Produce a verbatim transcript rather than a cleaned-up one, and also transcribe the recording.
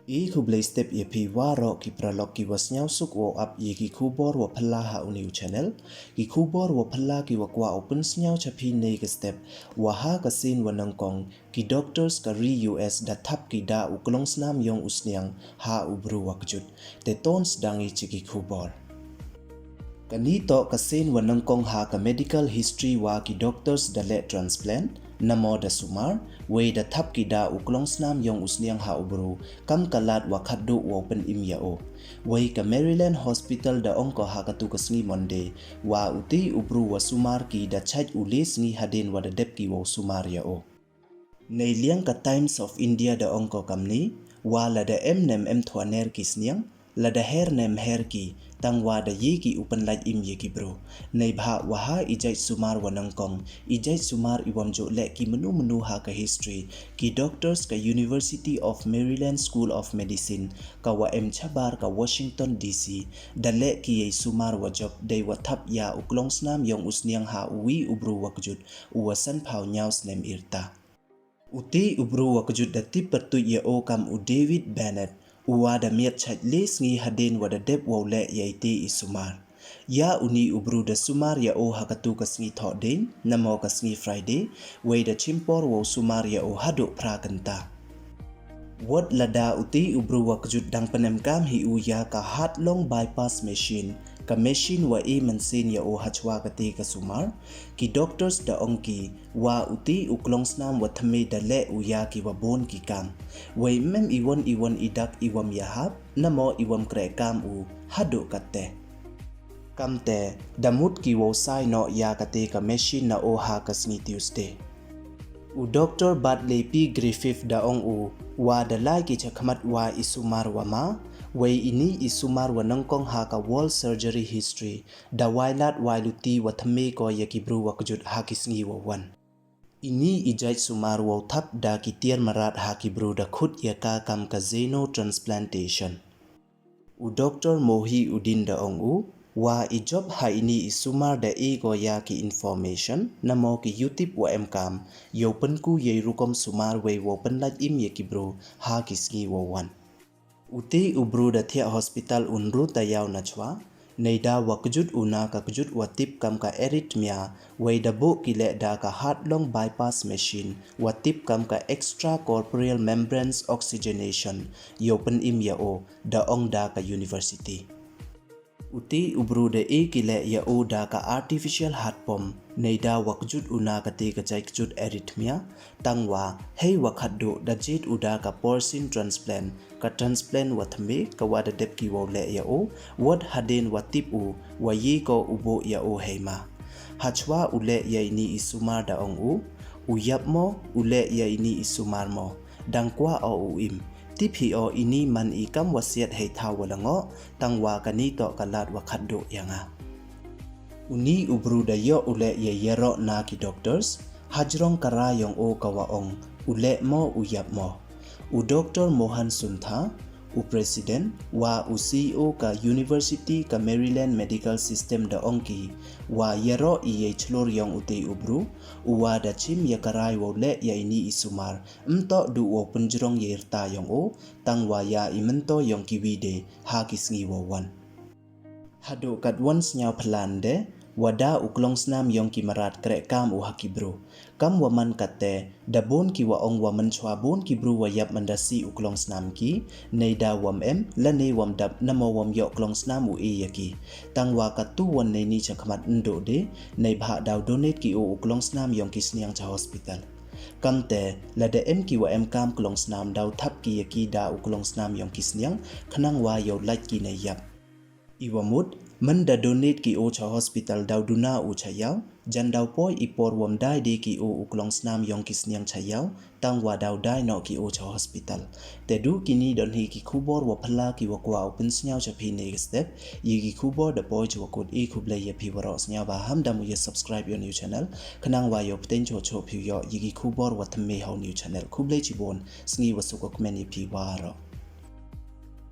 I khublei step ya phi waroh ki paralok ki wa sniawsuk wow ap ya ki khubor wa phylla ha u new channel. Ki khubor wa phylla ki wa kwah u pynsniaw cha phi nei ka step, wa ha ka sien wa nyngkong, ki doctors ka ri U S da thap ki da u klongsnam yong u sniang ha u bru wa kjut. Te ton sdang i chi ki khubor. Kani toh ka sien wa nyngkong ha ka medical history wa ki doctors da leh transplant, namo da sumar, wei da thap ki da u klongsnam yong u sniang ha u bru, kam ka lad wa khatduh wow pynim ya o. Wei ka Maryland Hospital da ong ko ha katu ka sngi Monday, wa u ti u bru wa sumar ki da chait u le sngi hadien wa da dep ki wow sumar ya o. Nei liang ka Times of India da ong ko kamni, wa lada em nem em thwa ner ki sniang, lada her nem her ki, tang wa da ye ki u pynlait im ya ki bru. Nei bha wa ha i jait sumar wa nyngkong, i jait sumar i wam ju leh ki menu menu ha ka history, ki doctors ka University of Maryland School of Medicine, ka wa em chabar ka Washington D C, da leh ki yei sumar wa jop dei wa thap ya u klongsnam yong u sniang ha u wi u bru wa kjut, u wa sanphaw nyaw snem irta. U ti u bru wa kjut da tip pyrtuit ya o kam u David Bennett, u wa da miat chait le sngi hadien wa da dep wow leh ya i ti i sumar. Ya u ni u bru da sumar ya o ha katu ka sngi Thohdieng, namo ka sngi Friday, wei da chimpor wow sumar ya o haduh phra kynta. Wat lada u ti u bru wa kjut dang pynemkam hi u ya ka heart lung bypass machine, ka machine wa e mynsiem ya o hachwa ka ti ka sumar, ki doctors da ong ki, wa u ti u klongsnam wa thymme da leh u ya ki wa bun ki kam. Wei mem iwon iwon i dak i wam yahap, namo i wam kreh kam u, haduh katte. Kamte, da mut ki wow sai noh ya kate ka machine na o ha ka sngi Tuesday. U Doctor Bartley P Griffith da ong u, wa da lai ki chakhmat wa i sumar wa ma, wei i ni i sumar wa nyngkong ha ka world surgery history, da wai lad wai luti wa thymme ko ya ki bru wa kjut ha ki sngi wa wan. I ni i jait sumar wow thap da ki tiar mrad ha ki bru da khut ya ka kam ka xenotransplantation. U Doctor Mohiuddin da ong u, wa i jop ha i ni i sumar da e ko ya ki information, namo ki yutip wa emkam, yow pynku yei rukom sumar wei wow pynlait im ya ki bru ha ki sngi wa wan. U ti u bru da thiah hospital u ynru tayaw nachwa, nei da wa kjut u na ka kjut wa tip kam ka arrhythmia, wei da buh ki leh da ka heart lung bypass machine, wa tip kam ka extracorporeal membrane oxygenation, yow pynim ya o, da ong da ka university. U ti u bru da e ki leh ya o da ka artificial heart pump, nei da wa kjut u na kate ka jait kjut arrhythmia, tang wa, hei wa khatduh da jied u da ka porcine transplant, ka transplant wa thymme, ka wa da dep ki wow leh ya o, wat hadien wa tip u, wa ye ko u buh ya o hei ma. Hachwa u leh ya i ni i sumar da ong u, u yap mo, u leh ya i ni i sumar mo, dang kwah o u im. Tip hi o i ni man i kam wa siat hei thaw wa la ngoh, tang wa kani toh ka lad wa khatduh ya nga. U ni u bru da yoh u leh ya yaroh na ki doctors, hajrong ka rai yong o ka wa ong, u leh mo u yap mo. U Doctor Mohan Suntha, u president, wa u C E O ka University ka Maryland Medical System da ong ki, wa yaroh i yei chlur yong u ti u bru, u wa da chim ya ka rai wow leh ya i ni i sumar, ym toh du wow pynjrong ya i rta yong o, tang wa ya i mynto yong ki wi de ha ki sngi wa wan. Haduh katwon sniaw phlan de, wa da u klongsnam yong ki mrad kreh kam u ha ki bru. Kam wa man katte, da bun ki wa ong wa mynchwa bun ki bru wa yap mynda si u klongsnam ki, nei da wam em, lane wam dap namo wam yoh klongsnam u e ya ki. Tang wa katu wan nei ni chakhmat nduh de, nei bha daw donate ki o u klongsnam yong ki sniang cha hospital. Kamte, lada em ki wa emkam klongsnam daw thap ki ya ki da u klongsnam yong ki sniang, khnang wa yow lait ki nei yap. I wa mut, mynda donate ki o cha hospital daw duna u cha yaw, jan daw poi i por wam dai de ki o u klongsnam yong ki sniang cha yaw, tang wa daw dai noh ki o cha hospital. Te du kini don hi ki khubor wa phylla ki wa kwah u pynsniaw cha phi nei ka step, ya ki khubor da poi cha wa kut. I khublei ya phi waroh, sniaw bha ham da mu ya subscribe ya u new channel, khnang wa yow pteng cho cho phi u yoh ya ki khubor wa thymme ha u new channel. Khublei chibun, sngi wa suk wa kmen ya phi waroh.